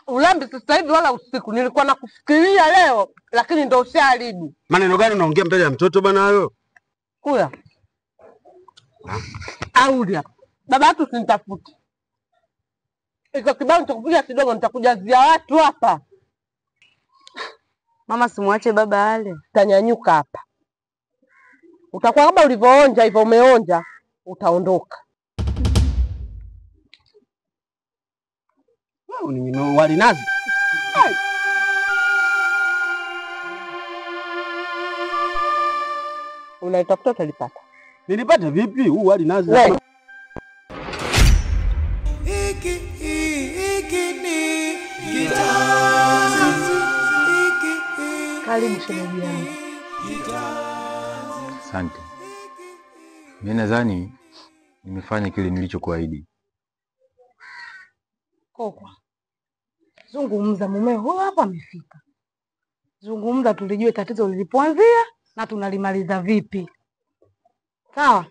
Ulambi sasa hivi wala usiku. Nilikuwa nakufikiria leo lakini ndio ushaharibu. Maneno gani unaongea mbele ya mtoto bana hayo? Kula. Aulia. Baba watu usinitafute. Iko kibao nitakupiga kidogo, nitakujazia watu hapa. Mama, simuache baba ale. Utanyanyuka hapa. Utakuwa kama ulivyoonja hivyo, umeonja, utaondoka. Wewe ni wali nazi. Unaitafuta utalipata. Nilipata vipi huu wali nazi? Hiki ni kitanzi. Karibu shemeji yangu. Asante. Mimi nadhani nimefanya kile nilichokuahidi. Kokwa, zungumza, mumeo huyo hapa amefika. Zungumza tulijue tatizo lilipoanzia na tunalimaliza vipi. Sawa?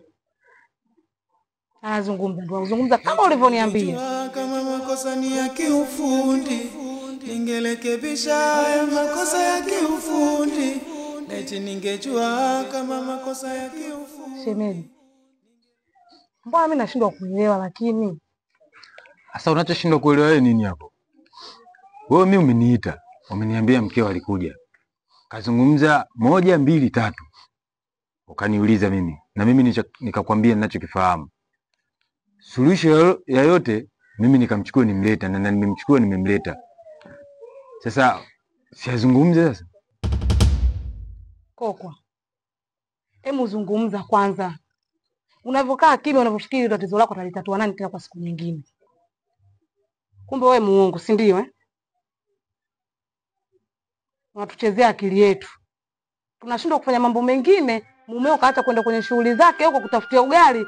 Zungumza, ndio zungumza kama ulivyoniambia. Kama makosa ni ya kiufundi, ningerekebisha haya makosa ya kiufundi. Laiti ningejua kama makosa ya kiufundi. Shemeji, mbona mimi nashindwa kuelewa lakini? Sasa unachoshindwa kuelewa wewe nini hapo? Wewe mimi umeniita, umeniambia mkeo alikuja. Kazungumza 1 2 3. Ukaniuliza mimi na mimi nikakwambia ninachokifahamu. Suluhisho ya yote mimi nikamchukua nimleta, na nimemchukua nimemleta. Sasa siazungumze sasa. Kokwa, hebu zungumza kwanza. Unavokaa kimya, unavofikiri tatizo lako utalitatua nani tena kwa siku nyingine? Kumbe wewe muongo, si ndio eh? Unatuchezea akili yetu. Tunashindwa kufanya mambo mengine, mumeo kaacha kwenda kwenye shughuli zake huko kutafutia ugali,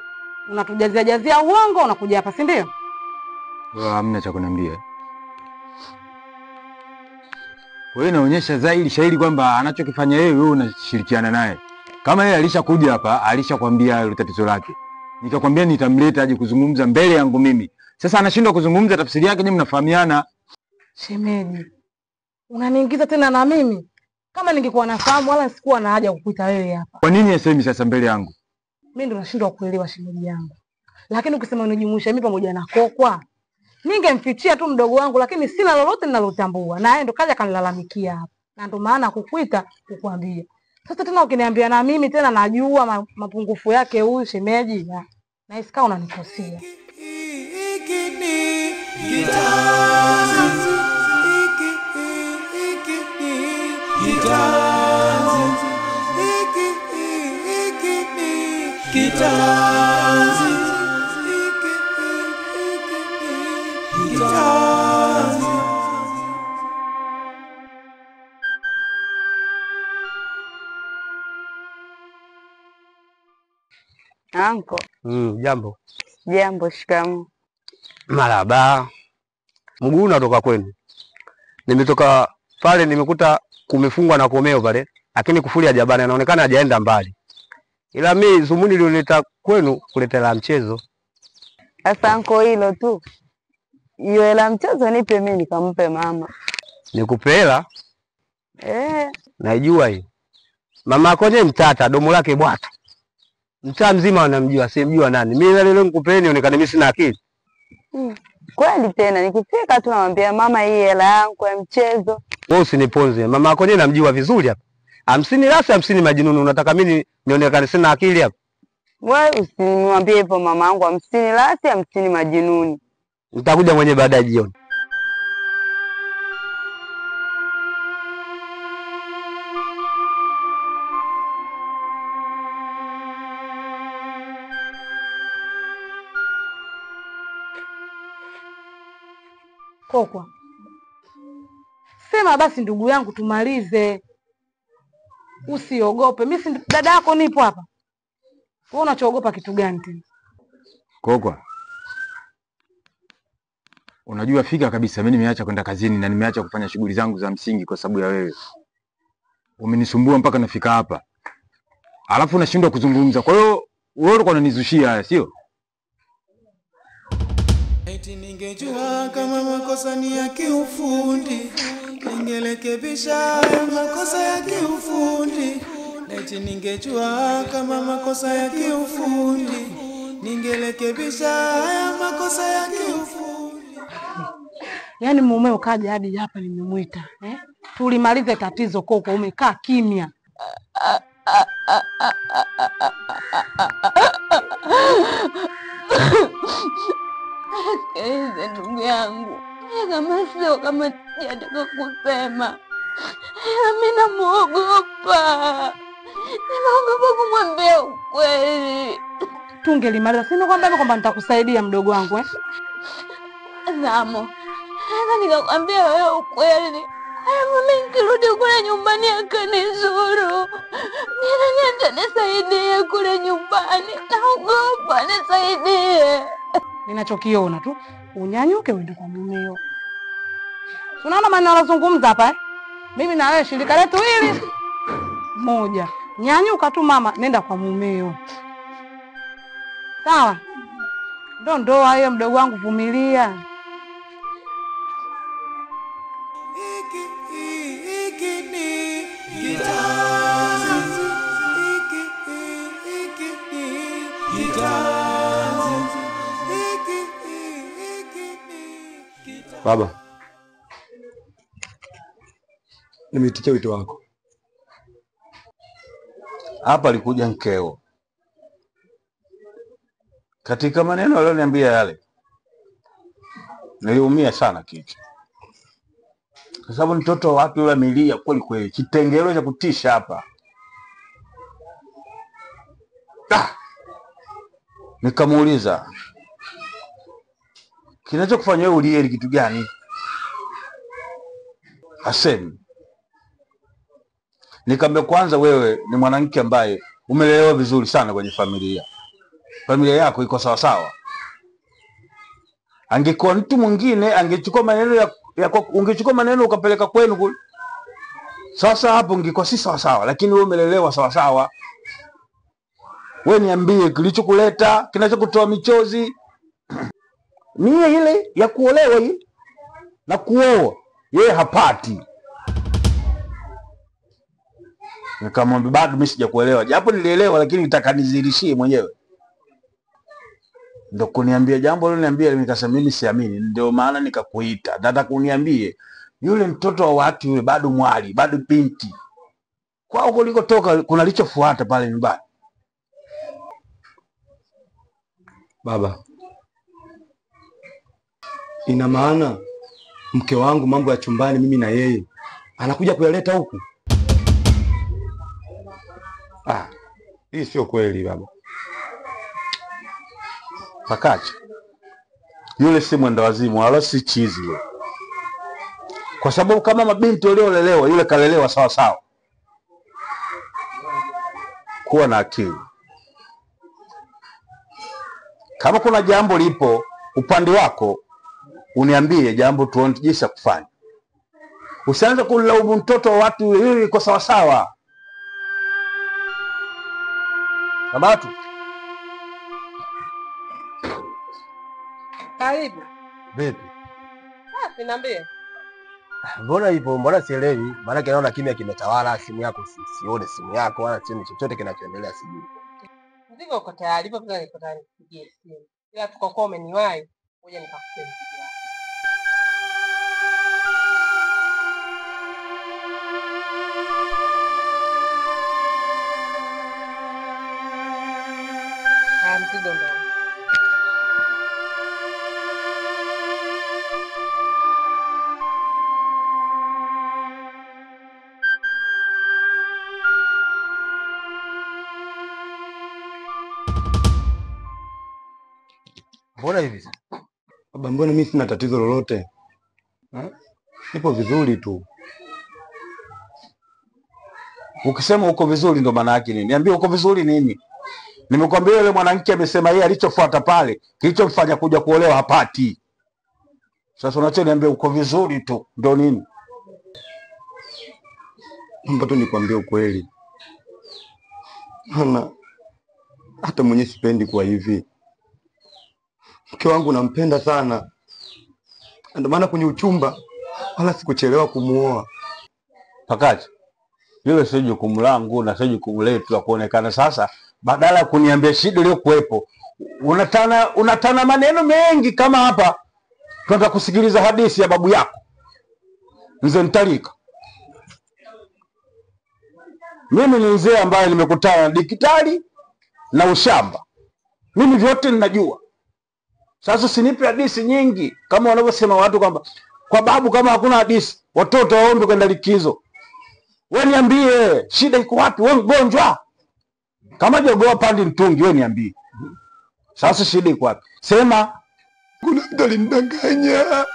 unatujazia jazia uongo unakuja hapa, si ndio? Wewe hamna cha kuniambia. Kwa hiyo inaonyesha zaidi shahidi kwamba anachokifanya yeye wewe unashirikiana naye. Kama yeye alishakuja hapa, alishakwambia hilo tatizo lake. Nikakwambia nitamleta aje kuzungumza mbele yangu mimi. Sasa anashindwa kuzungumza, tafsiri yake nyinyi mnafahamiana. Shemeji, unaniingiza tena na mimi? Kama ningekuwa nafahamu wala sikuwa na haja kukuita wewe hapa. Kwa nini asemi sasa mbele yangu? Mimi ndo nashindwa kuelewa shemeji yangu. Lakini ukisema unijumuisha mimi pamoja na Kokwa, ningemfichia tu mdogo wangu, lakini sina lolote ninalotambua. Na yeye ndo kaja kanilalamikia hapa. Na ndo maana kukuita kukuambia. Sasa tena ukiniambia na mimi tena najua mapungufu yake huyu shemeji, na isika unanikosea. Hiki ni kitanzi. Hiki ni kitanzi. Hiki ni kitanzi. Hiki ni kitanzi. Anko. Jambo. Jambo, shikamoo. Marhaba. Mguu unatoka kwenu. Nimetoka pale nimekuta kumefungwa na komeo pale, lakini kufuli hajabana, inaonekana hajaenda mbali. Ila mimi dhumuni nililoleta kwenu kuleta la mchezo. Sasa anko, hilo tu. Hiyo hela mchezo nipe mimi nikampe mama. Nikupe hela? Eh. Naijua hiyo. Mama yako ni mtata, domo lake bwata. Mtaa mzima wanamjua, simjua nani. Mimi leo nikupeni nionekane mimi sina akili. Kweli tena nikifika tu namwambia mama hii hela yangu ya mchezo. Wewe usiniponze. Mama yako ndiye namjua vizuri hapa. 50 rasi 50 majinunu, unataka mimi nionekane sina akili hapa? Wewe usiniambie hivyo mama yangu, 50 rasi 50 majinuni. Nitakuja mwenyewe baadaye jioni. Kokwa, sema basi ndugu yangu tumalize. Usiogope, mimi si dada yako nipo hapa. Wewe unachoogopa kitu gani tena? Kokwa, unajua fika kabisa mimi nimeacha kwenda kazini na nimeacha kufanya shughuli zangu za msingi kwa sababu ya wewe. Umenisumbua mpaka nafika hapa. Alafu unashindwa kuzungumza. Kwa hiyo wewe ulikuwa unanizushia haya, sio? Laiti ningejua kama makosa ni ya kiufundi, ningerekebisha haya makosa ya kiufundi. Laiti ningejua kama makosa ya kiufundi, ningerekebisha haya makosa ya kiufundi. Yaani mumeo kaja hadi hapa nimemuita, eh? Tulimalize tatizo Koko, umekaa kimya. Sikilize ndugu yangu, kama sio kama sijataka kusema, mimi namuogopa, ninaogopa kumwambia ukweli. Tungelimaliza, sina kwamba kwamba nitakusaidia mdogo wangu, eh? Zamo, sasa nikakwambia wewe ukweli, alafu mimi nikirudi kule nyumbani akanizuru. Ni nani atanisaidia kule nyumbani? Naogopa, nisaidie. Ninachokiona tu unyanyuke uende kwa mumeo. Unaona maneno anazungumza hapa, eh? Mimi na wewe shirika letu hili moja. Nyanyuka tu mama, nenda kwa mumeo. Sawa? Ndo ndoa hiyo mdogo wangu, vumilia. Hiki ni kitanzi, hiki ni kitanzi, hiki ni kitanzi. Baba, nimeitikia wito wako. Hapa alikuja mkeo. Katika maneno aliyoniambia yale, niliumia sana kichwa. Kwa sababu mtoto wa watu yule amelia kweli kweli, kitengelo cha kutisha hapa. Nikamuuliza, kinachokufanya wewe ulie ni kitu gani? Hasemi. Nikamwambia, kwanza wewe ni mwanamke ambaye umelelewa vizuri sana kwenye familia. Familia yako iko sawa sawa. Angekuwa mtu mwingine angechukua maneno ya ungechukua maneno ukapeleka kwenu kule. Sasa hapo ungekuwa si sawa sawa, lakini wewe umelelewa sawa sawa. Wewe niambie kilichokuleta, kinachokutoa michozi. Nia ile ya kuolewa hii na kuoa, yeye hapati. Nikamwambia bado mimi sijakuelewa. Japo nilielewa lakini nitaka nizidishie mwenyewe. Ndio kuniambia jambo lile, niambia, nikasema mimi siamini, ndio maana nikakuita. Nataka kuniambie yule mtoto wa watu yule bado mwali, bado binti. Kwao kulikotoka kuna lichofuata pale nyumbani. Baba, ina maana mke wangu mambo ya chumbani mimi na yeye anakuja kuyaleta huku? Ah, hii sio kweli baba. Pakacha, yule si mwenda wazimu wala si chizi yule. Kwa sababu kama mabinti waliolelewa, yule kalelewa sawa sawa. Kuwa na akili. Kama kuna jambo lipo upande wako, uniambie jambo tuone jinsi ya kufanya. Usianze kulaumu mtoto wa watu, yule iko sawa sawa. Babatu. Karibu. Vipi? Safi, niambie. Mbona ipo? Mbona sielewi? Maana naona kimya kimetawala, simu yako sione simu yako wala sione chochote kinachoendelea sijui. Mzigo uko tayari, hivyo pia niko tayari kupigia simu. Ila tu kwa kuwa umeniwahi, ngoja nikakupe mzigo wako. Ah, mzigo ndo. Mbona hivi sasa? Baba, mbona mimi sina tatizo lolote? Ha? Nipo vizuri tu. Ukisema uko vizuri ndo maana yake nini? Niambie uko vizuri nini? Nimekwambia yule mwanamke amesema yeye alichofuata pale, kilichomfanya kuja kuolewa hapati. Sasa unachoniambia uko vizuri tu ndo nini? Naomba tu nikwambie ukweli. Maana hata mwenyewe sipendi kwa hivi. Mke wangu nampenda sana. Na ndio maana kwenye uchumba wala sikuchelewa kumuoa. Pakacha, lile sio jukumu langu na sio jukumu letu la kuonekana. Sasa badala ya kuniambia shida iliyokuwepo, unatana maneno mengi kama hapa tunataka kusikiliza hadithi ya babu yako mzee Mtalika. Mimi ni mzee ambaye nimekutana na dikitali na ushamba, mimi vyote ninajua. Sasa usinipe hadithi nyingi kama wanavyosema watu kwamba kwa babu kama hakuna hadithi watoto waombe kwenda likizo. Wewe niambie shida iko wapi? Wewe mgonjwa kama jogoo pandi mtungi, wewe niambie sasa shida iko wapi? Sema. Kuna mtu alinidanganya,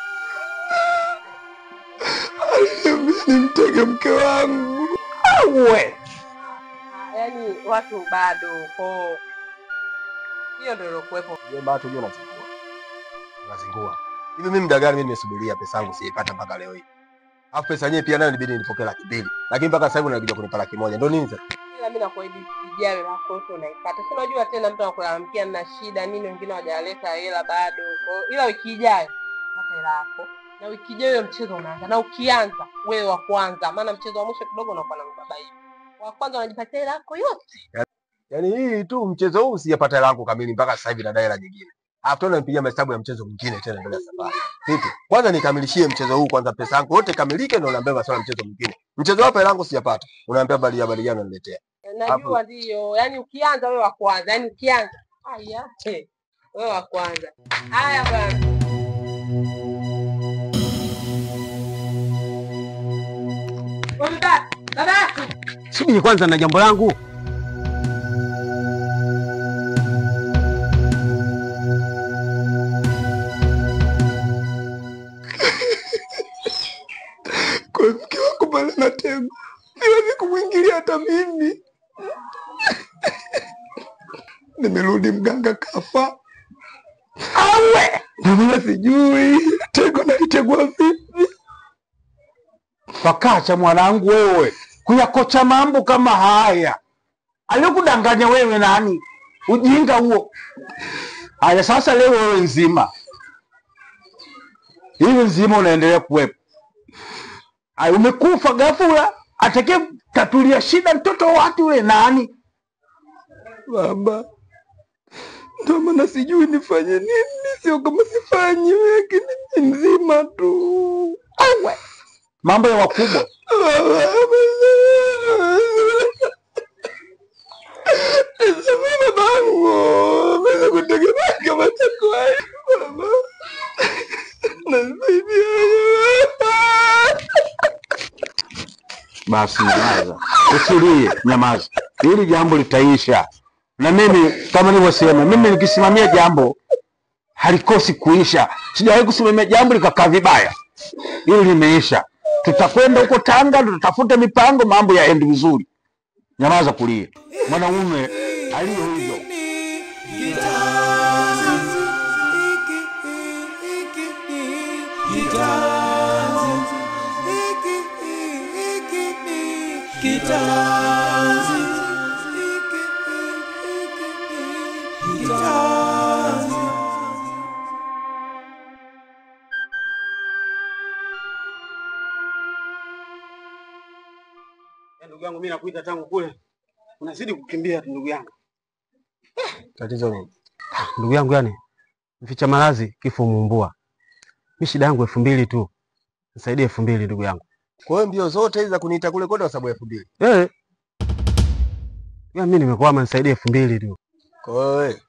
aliniambia nimtege mke wangu. Awe Yaani watu bado kwa hiyo ndio ilokuwepo. Jomba, watu unajua unazingua. Unazingua. Hivi mimi muda gani mimi nimesubiria pesa yangu siipata mpaka leo hii? Alafu pesa yenyewe pia nayo inabidi nipokee 200,000. Lakini mpaka sasa hivi unakuja kunipa 100,000. Ndio nini sasa? Ila mimi nakuahidi ijayo lako yote unaipata. Si unajua tena mtu anakulalamikia na shida nini, wengine hawajaleta hela bado. Kwa hiyo ila wiki ijayo pata hela yako. Na wiki ijayo hiyo mchezo unaanza. Na ukianza wewe wa kwanza, maana mchezo wa mwisho kidogo unakuwa na mbaba hivi. Wa kwanza unajipatia hela yako yote. Yaani hii tu mchezo huu sijapata hela yangu kamili mpaka sasa hivi nadai hela nyingine. Alafu tena nipigia mahesabu ya mchezo mwingine tena mbele ya safari. Vipi? Kwanza nikamilishie mchezo huu kwanza, pesa yangu yote kamilike, ndio unaambia masuala ya mchezo mwingine. Mchezo hapa hela yangu sijapata. Unaambia habari habari gani unaniletea? Najua ndio. Yaani ukianza wewe wa kwanza, yaani ukianza. Haya. Wewe wa kwanza. Haya bwana. Baba, baba. Subiri kwanza na jambo langu. Kwa mke wangu pale na tego, siwezi kumwingilia hata mimi. Nimerudi mganga kafa. Awe! Ndio maana sijui tego nalitegua vipi. Pakacha mwanangu, wewe kuyakocha mambo kama haya, aliyokudanganya wewe nani? Ujinga huo. Haya sasa leo wewe nzima hivi nzima unaendelea kuwepo. Ay, umekufa ghafula, atakaye tatulia shida mtoto wa watu yule nani? Baba, ndio maana sijui nifanye nini. Sio kama sifanyi, lakini ni mzima tu. Awe mambo ya wakubwa. Nisamehe babangu, mimi kutegemea kama chakula. Baba, nasaidia. Basi nyamaza, usilie, nyamaza, hili jambo litaisha. Na mimi kama nilivyosema, mimi nikisimamia jambo halikosi kuisha. Sijawahi kusimamia jambo likakaa vibaya, hili limeisha. Tutakwenda huko Tanga, tutatafuta mipango, mambo yaende vizuri. Nyamaza kulia, mwanaume aliyo hivyo. Ndugu yangu mimi nakuita tangu kule, unazidi kukimbia tu ndugu yangu. Tatizo nini? Ndugu yangu, yani mficha maradhi kifo muumbua. Mimi shida yangu 2000 tu. Nisaidie 2000 ndugu yangu. Kwa hiyo mbio zote hizi za kuniita kule kote kwa sababu ya 2000. Eh. Ya mimi nimekwama, nisaidie 2000 tu. Kwa hiyo wewe,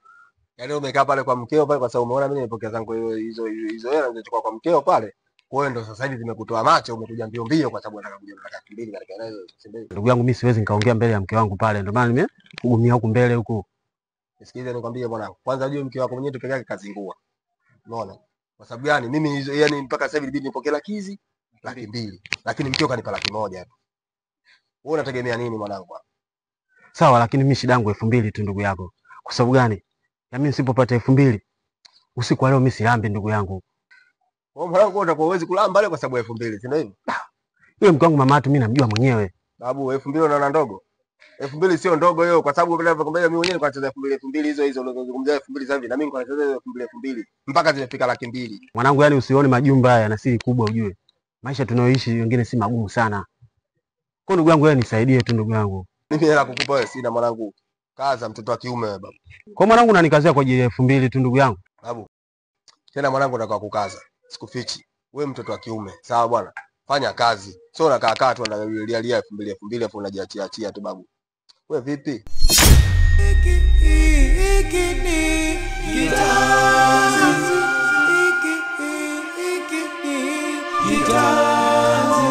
yaani umekaa pale kwa mkeo pale kwa sababu umeona mimi nimepokea zangu hizo hizo hela nilizochukua kwa mkeo pale. Kwa hiyo ndo sasa hivi zimekutoa macho, umekuja mbio mbio kwa sababu unataka kuja unataka 2000 katika nazo 2000. Ndugu yangu mimi siwezi nikaongea mbele ya mke wangu pale, ndio maana nimekugumia huku mbele huku. Nisikilize nikwambie bwana. Kwanza ujue mke wako mwenyewe tu peke yake kazingua. Unaona? Kwa sababu gani? Mimi hizo yani mpaka sasa hivi ilibidi nipokee 200,000, lakini mkeo kanipa 100,000 tu. Wewe unategemea nini mwanangu hapa? Sawa, lakini mimi shida yangu 2000 tu ndugu yako. Kwa sababu gani? Ya mimi nisipopata 2000 usiku wa leo mimi silambi ndugu yangu. Wewe mwanangu utakuwa huwezi kulamba leo kwa sababu ya 2000, si ndio hivyo? Yule mke wangu mama yetu mimi namjua mwenyewe. Babu 2000 unaona ndogo? 2000 sio ndogo hiyo, kwa sababu vile nilivyokuambia mimi mwenyewe nilikuwa nacheza 2000 2000 hizo hizo unazozungumzia 2000 sasa hivi, na mimi nilikuwa nacheza hizo 2000 2000 mpaka zimefika 200,000. Mwanangu, yani usione majumba haya yana siri kubwa ujue. Maisha tunayoishi wengine si magumu sana. Kwa ndugu yangu, wewe nisaidie tu ndugu yangu. Mimi hela kukupa wewe sina mwanangu. Kaza mtoto wa kiume wewe babu. Kwa mwanangu unanikazia kwa ajili ya 2000 tu ndugu yangu. Babu. Tena mwanangu nataka kukaza. Sikufichi. Wewe mtoto wa kiume. Sawa bwana. Fanya kazi. Sio unakaa kaa tu unalia lia 2000 2000 afu unajiachia achia tu babu. Wewe vipi? Hiki ni kitanzi. Hiki ni kitanzi.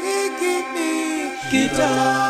Hiki ni kitanzi.